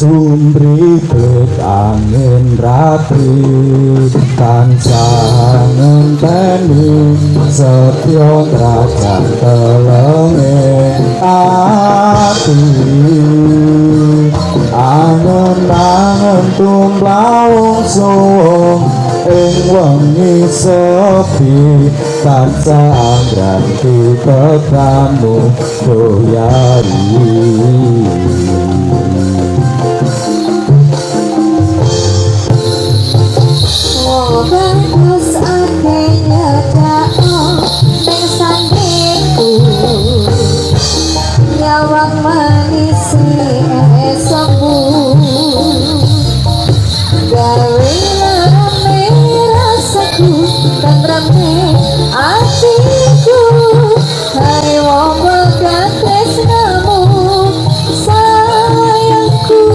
Sumbriblit angin ratri tansah ngenteni setya ngrajan telenge ati. Angen-angen tumlawung suwung ing wengi sepi tansah anggranti tekamu, Duh Yai.